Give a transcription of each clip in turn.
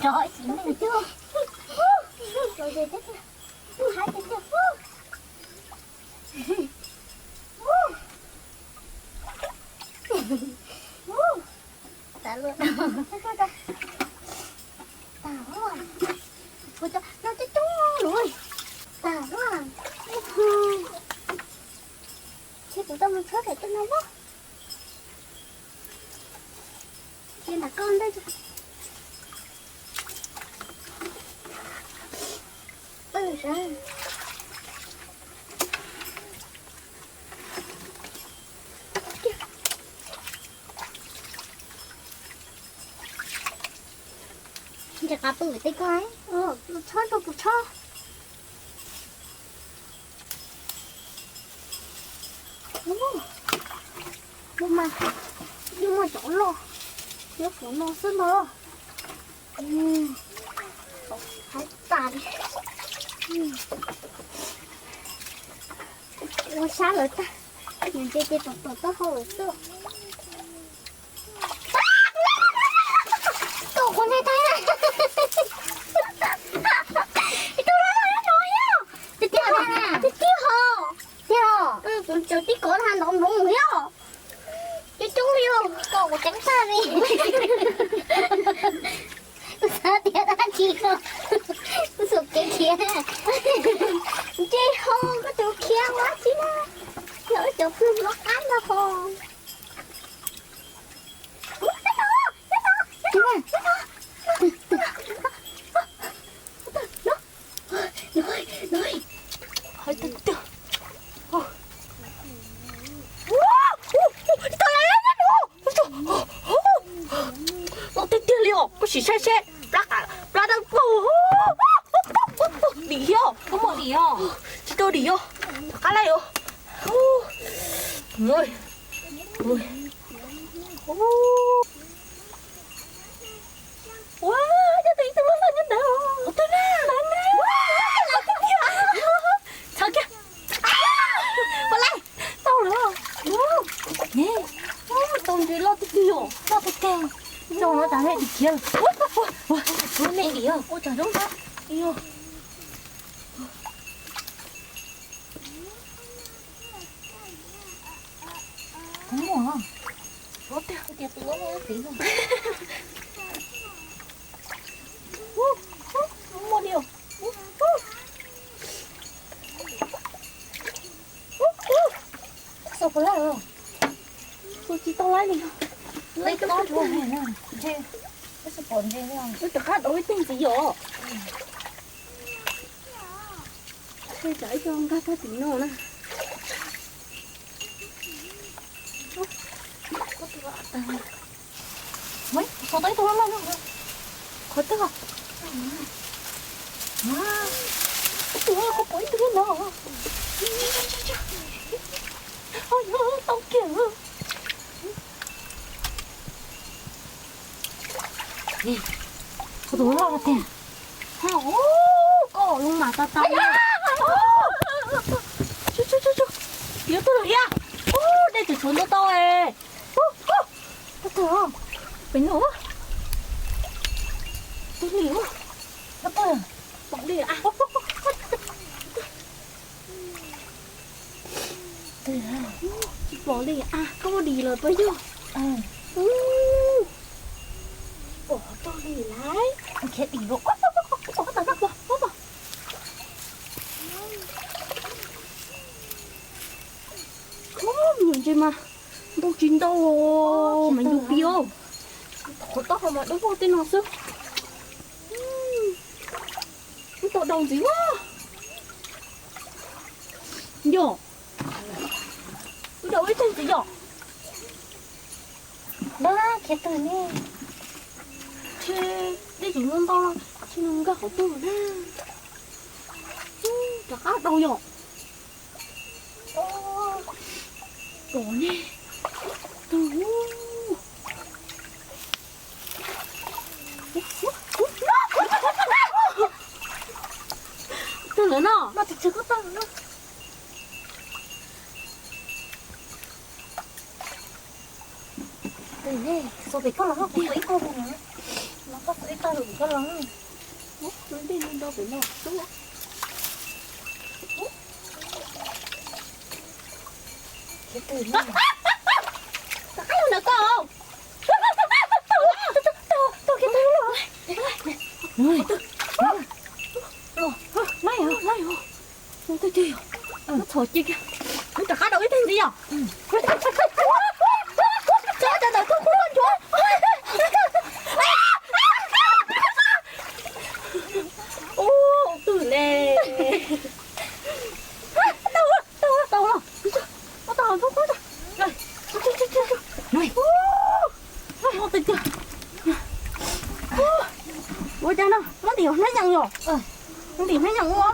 Rov xim neeg cuag. Rov ces tib tiag, haib tiag tiag. Tas luaj. Tas luaj. Kuv cov no coob coob lawm. Tas luaj. Ces kuv tau mus tshawb daim tej no as. Ces nram koj ntej. Ntshe qab pw tej ko, txhob rau kuv txhob. Ub, ub mas, yeej muaj cov loj nyob saum no xwb ntag. Haib tas li. Ua sab lawm tag, nws nce ces tom tom taub hau lawm xwb. Tus qhov ntawd tag. Tus no no yog. Tiag tiag, tiag tiag ho. Tiag ho. Kuv tsaws tib kov na nrov nroo yog. Coob coob li os, koj kuv ceeb tag li. Kuv xav tias dab tsi ko, kuv xav kev khiav. Ntshe ho koj tus khiav ua dab tsi na, yog wb cov pheej hlob qab ntag ho. Loj tiag tiag li os, koj sim saib seb, plab dawb paug. Dim thiab, koj muaj dim os, tsis tau dim os, rov qab lawm os. Ua, cov tus ib tug loj loj nyob ntawd. Txhob kiag. Ua lawm, tau lawm. Tau ntses loj tiag tiag, loj tiag tiag. Tso no tas dim khiav lawm. Ua, ua, ua, ua tsam zoo. Ua, tiag tiag tus loj loj tiv no. Muaj li os. Xav puas laij os? Xav tsis tau laij li. Laij tob tsuag na. Ntshe, wb xav pom ntshe li os. Wb rov qab dau ib tug ntxiv os. Tsam ib co nkag tag tim no na. Xav tau ib tug loj loj no. Qhov twg? Ib tug, koj pom ib tug nyob no. Oj, tau kiag. Kuv tus loj tiag. Koj lub mas tau tau. Yuav tuaj lawm thiab. Dej tseem tshuav ntau tau. Pem no. Tus li. Pom li. Tsis pom li. Koj muab dim los puas yog? Pom tau li lawm. Khiav dim los. Ub, me nyuam ntses mas ntau tsis ntau, me nyuam pib os. Qhov taub hau mas dawb paug tej no xwb. Wb tau dau ntxiv na. Yog, wb dau ib tug ntxiv yog. Dab khiav tag ne. Ntshe dej tseem ntau ntau, ntshe nws nkag qhov twg na. Rov qab dau yog. Pom ne. Tag lawm no. No tsis tsw koj tag lawm no. Xav pem koj los no, kuv tua ib tug no. Los koj tua Tau lawm koj los. Ub, ntej no nto pem no xwb. Rov qab los ntawm koj. Tau, tau, tau kiag tau los. Laib os, laib os. Tus twg yog, txhom cia kiag. Wb rov qab rau ib teg ntxiv yom. Tso cov ntawm koj kub koj nchuav. Ub, twg ne. Tau, tau, tau los. Tau, tau, tau. Ua cas no, muab ntim hnab yees yom. Ntim hnab yees ua.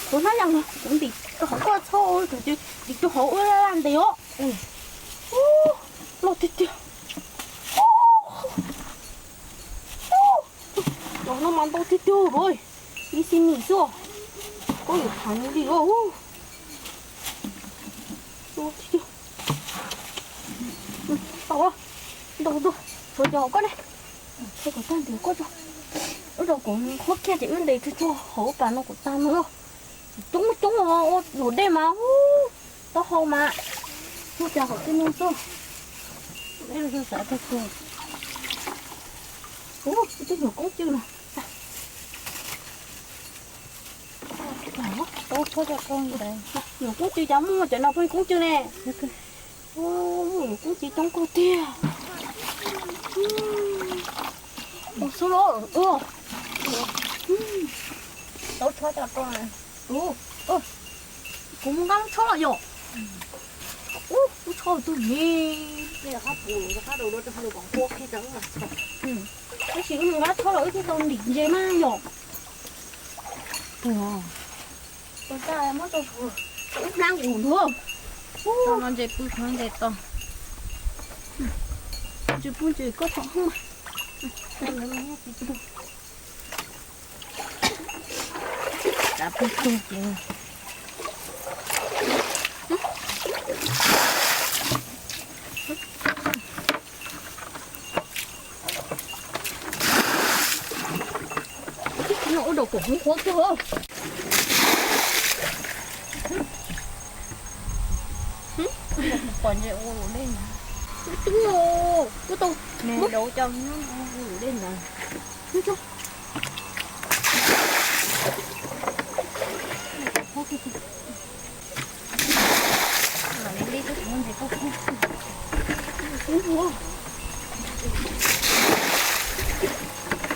Kuv hnab yees no kuv ntim rau hauv koj txhob, ntim rau hauv ua laj ntes os. Loj tiag tiag. Cov no mas ntau tiag tiag, ib xib nim xwb. Koj yuav tham li os. Ntau, ntau, tshuav cov hauv koj ne. Ua kom tag nrho koj tso. Ua rau kuv qhuab kiag ces wb ntes tsuag tsuag hauv pas no kom tag no. Coob coob ua luam dej mas, taub hau mas. Ua cas hauv tej no xwb. Ub, tej nyuam koob cw no. Nyuam koob cw cas muaj cov no pheej koob cw ne. Nyuam koob cw coob kawg tiag. Mus xub los. Kuv mus nqa lub tsho los yom. Ub, lub tsho twg ne. Tab sis wb mus nqa tsho los wb thiaj tau ntim ntses mas yom. Tus no, tus tas muab rau ub hnab nqus ntuag. Tus no ntses pw, tus no ntses to. Ntses pw ntses koj tsom hoob mas. Ua rau kom hoob qhuav kawg. Pom ntses ua luam dej ntag. Tub no, kuv tau nws dauv cov ua luam dej ntag.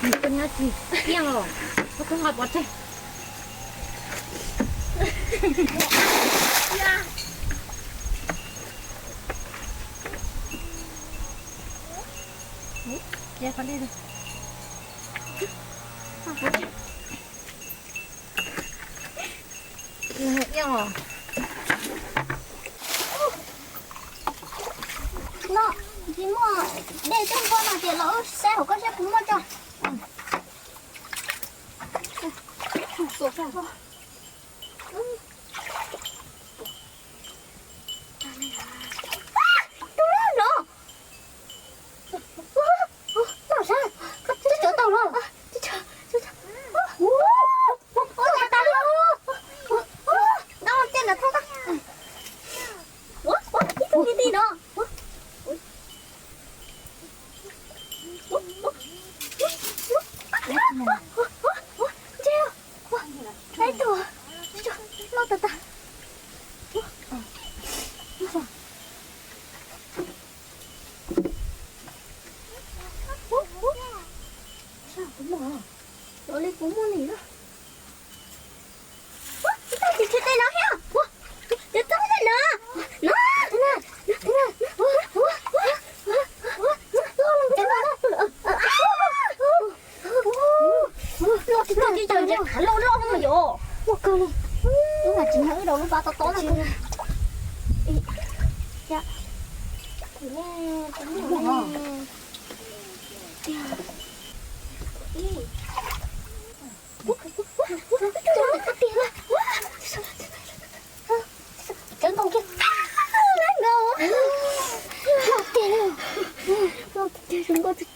Koj nyob tsis tiag os, koj txhob nqa pov tseg. No, tsis muaj dej coob pob no ces los wb saib hauv koj saib puas muaj tso. Tus no, no sab, twb cov tau los. Ntau tiag ntawm thoob tag. Ua, ua, ib tug li ti no. Ntse, ua, ib tug loj tas tas. Ua, ua, ua li kuv muaj li na. Ua, ib tug tsis tsis tej no thiab. Ua, ib tug tej no. No, no, no, no. Loj tsis loj ces yog ntshe qhov loj loj no yom. Muaj kawg li. Wb mas tsis nyob wb rau lub vaj tob tob no. Cov nkaus kiag. Loj tiag, loj tiag, zoo nkauj tiag.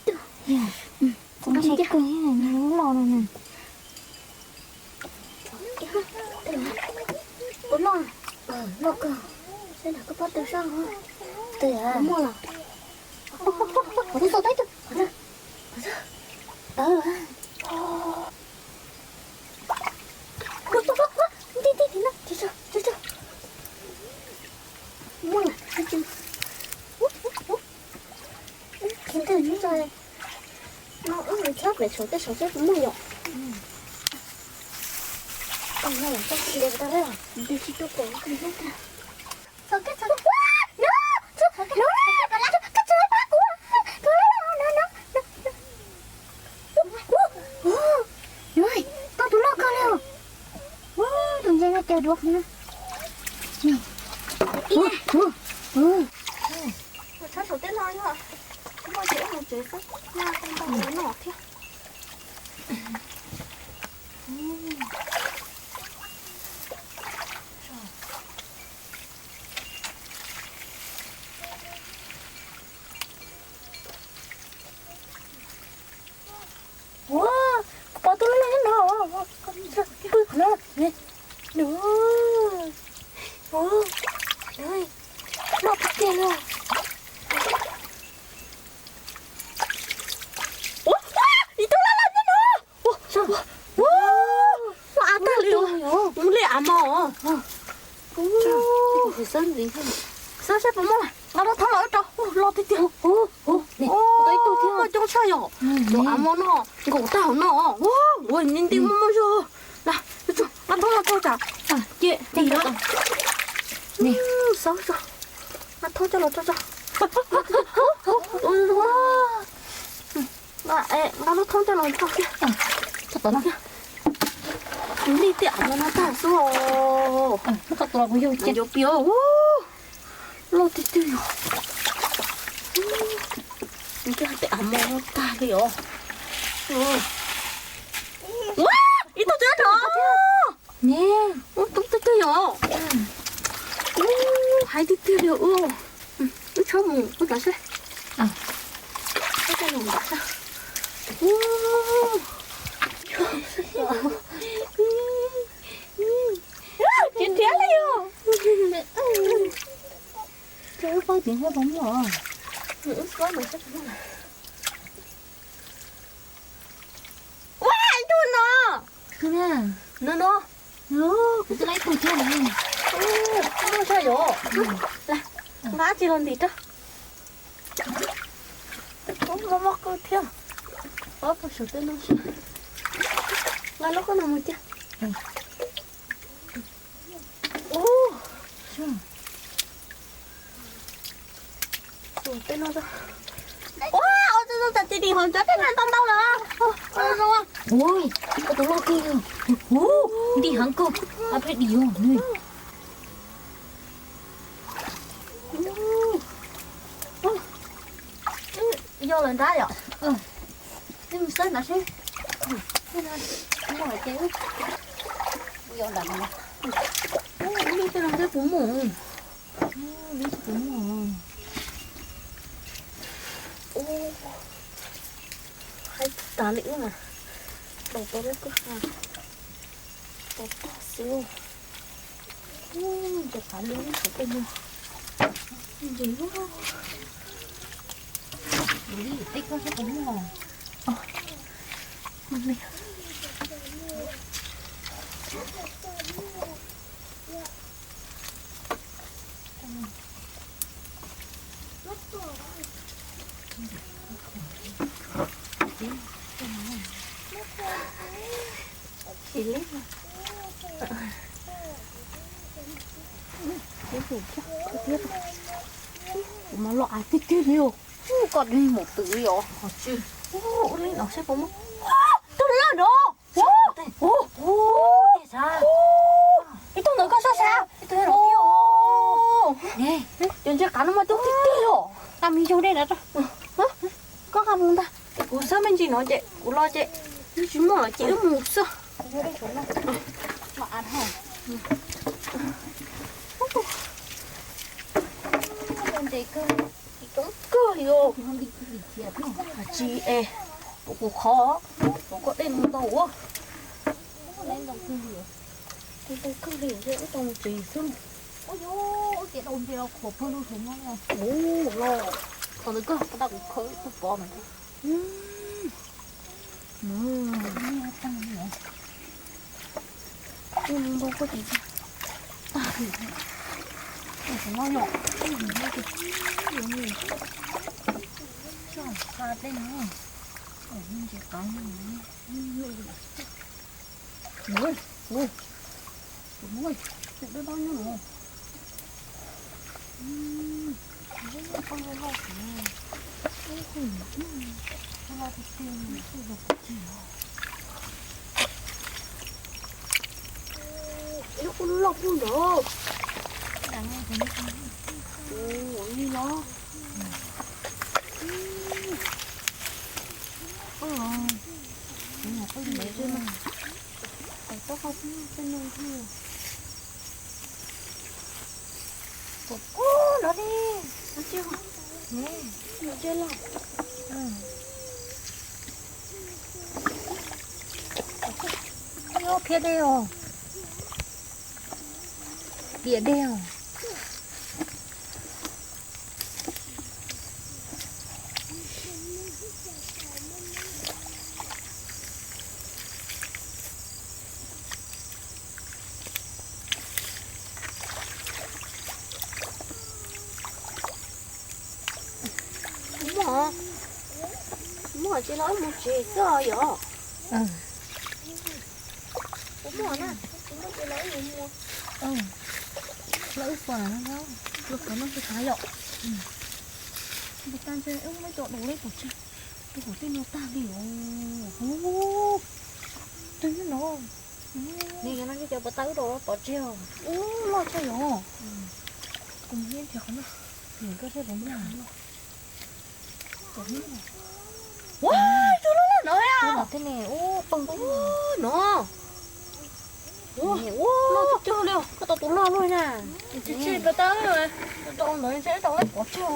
Twb tso, no wb mus txhab pem saum tej saum seb puas muaj yom. Tau no los txhob cia tau. Tau tus loj kawg li os. Tus ntse no ces duav qhov no. Tshab saum tej no yog muaj ces wb mus tsev xwb, noj tau ntau no thiab. Ua, kuv pom tus loj loj nyob no, pw qhov no. Ua, loj tiag tiag li. Ua, ib tug loj loj nyob no. Ua, ua, loj av tag li os. Mus li av mos. Xyov saib puas muaj, nqa los thauj los rau, loj tiag tiag. Ua, ib tug thiab, coob tshaj yom. Tus av mos no nkaum tag hauv no. Ua, ua, nti nti muaj muaj zog. Nqa thauj los rau tsam ces tim no. Xyov, nqa thauj coj los rau tso. Nqa lub thoob coj los tso thiab. Li tej av mos no tag xwb os. Yuav piv, loj tiag tiag yom. Tej av mos no tag li os. Ua, ib tug twg rov. Ua, tub twg twg yom. Ua, hais tiag tiag li os. Wb tshawb mus ua tam seb. Tshawb coj los ua tam seb. Ua, khiav khiav li os. Wb paub tias nyob puas muaj. Wb paub mas seb puas muaj. Ua, ib tug no. No no. Kuv twb laib tug thiab. Muaj zog yom. Nqa tsis los ntim rau. Mob mob kawg thiab. Ob tug saum tej no. Nqa lub koj no mus cia. Ua, ua, tus no tam tis dim hauv cov tej no ntau ntau lawm. Ua, koj tus loj kawg. Ua, nti heev kawg. Ab peb dim os. Yog lawm nrab yom. Wb mus xawb nrad seb. Muaj ces wb, wb yuav nram no. Ub, lub tej no ntshe puas muaj. Ub, lub puas muaj. Ub, haib tas li wb mas. Daus tau lub kwj ha. Tau tag xwb. Ub, ntses qav li lub saum tej no. Ntses lub. Ub, tej koj seb puas muaj. Kuv mas loj av tiag tiag li os. Koj dib mus twm li os. Ub, ua li no seb puas muaj. Tus loj no. Ib tug ntawd koj sab sab. Cov ntses qav no mas coob tiag tiag os. Nqa me zoo dej na. Koj nqa mus ntag. Kuv xawb me ntsis no ces kuv los ces tsis muaj lawm ces wb mus xwb. Coob kawg li os. Tsis es, kuv qhov, kuv koj dej ntau ntau ua. Ntau kawg li, wb tau mus tsev xwb. Ub, los, qhov ntawd koj, qhov ntawd kuv khaws kuv pov mas. Ntau koj ces tag li. Ntau yom. Qa tej no, ntsis qab no. Ua, ua, tus muab tus dawb dawb nyob no. Ib lub qub loj puag ntawd. Ua li los. Qub los, qub ntev xwb na. Tais tab qhov xwb tej no thiab. Kuv kub no li, no tsis, ne, no tsis los. Nyob phiab dej os, piam dej os. Kuv muaj, kuv muaj tsis los wb mus tsev xwb yom. Kuv muaj na, kuv muaj tsis los wb mus. Los wb pom no, los pom no tsis tas yom. Npua tag ntshe wb muab coj dua lawm pov tseg. Tus hauv tej no tag li os. Tus no. Nws no cov pov tau wb dua pov tseg os. Ub, loj tshaj yom. Kuv mus nrhiav qhov no. Nws koj thiaj pov muaj. Ua, tus loj loj no. Tus no thiab ne, ub, pog no. Ua, loj cog li, koj tau tus loj luaj na. Tsis tsis pov tau, tau ntawd ntshe tau pov tseg os.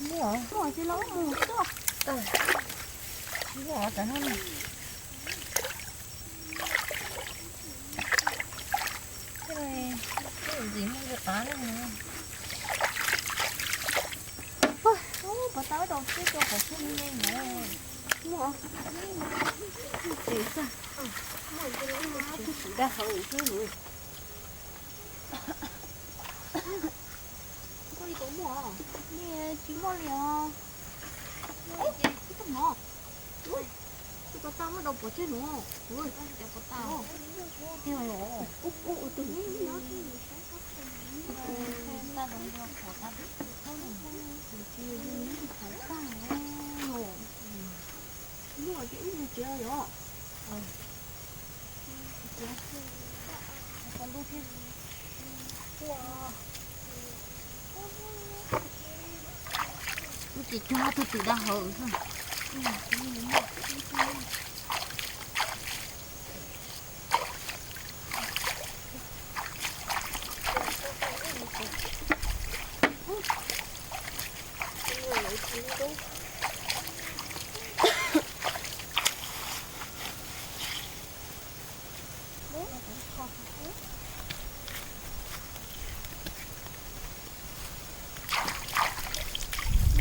Muaj, muaj tsis los mus xwb. Muaj cov no. Ntxim muaj li qab na. Pov tau rau tib co qhov xwb li ne. Muaj, muaj tsis, muaj tsis dag hauv xwb. Koj li tau muaj, nej tsis muaj li os. Ub, ib tug no. Ub, tus pov tau muab dau pov tseg no. Ub, tus no. Muaj ces wb mus tsev yom. Wb ces cog tus twm dag hauv xwb.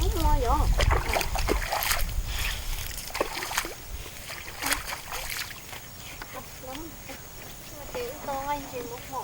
Muab muag yom. Ces wb tau nqaij ntses mus hmo.